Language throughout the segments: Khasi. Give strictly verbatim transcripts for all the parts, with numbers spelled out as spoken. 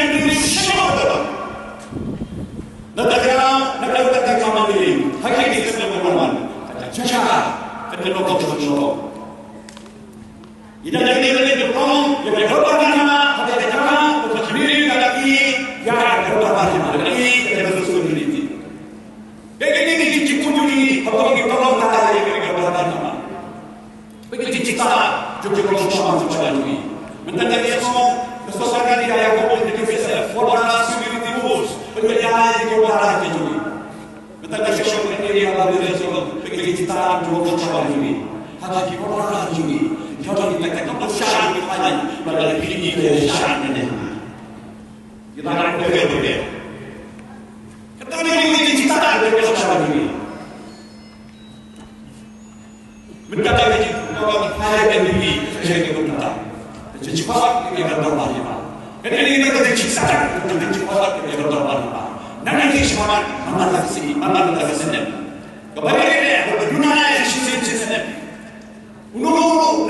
Secondary show. Na ta ka, na ka ta ka ma ni. Haki ni ka ma ni. Cha cha. Ka ni ko ko ko. Ida ni ni ni ko. Ya ko ko ni ma. Haki ka ma. Ko ka ni ka ki. Ya ko ko ni ma. Ni ka ko ni. Bagi ni ni ki puju ni, apa ki tolong tak ada yang kena kata nama. Bagi cita-cita, cukup kalau sama sama lagi. Mentang dari semua, besar kali ya aku pun jadi besar. Formal security rules, penjajah di kota lagi juga. Mentang dari semua ini yang ada di semua, bagi cita cukup sama lagi. Hati kita orang lagi. Jangan kita kata besar lagi, pada ini dia besar ni. Kita nak berbeda. Kata ni kita cita berbeda sama lagi. Minta lagi orang kaya dan diri saya ke minta. Jadi cepat kita berdoa lagi. Kata ni kita cita, kita cepat kita berdoa lagi. Nanti semangat, mana lagi sini, mana lagi sini. Kembali dia, berdoa lagi sini, sini. Unu, unu,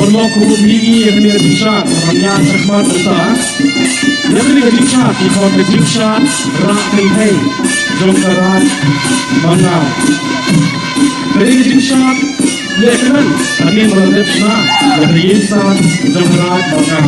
Pynlong khublei ïa kane ka jingshad, ngam ïa shakmat mynta. Ïa kane ka jingshad ki khot ka jingshad Rah Kynthei jong ka Raid Mangar. Kane ka jingshad leh kmen ha kane ka dep shna ïa kane ka jingshad jong ka Raid Mangar.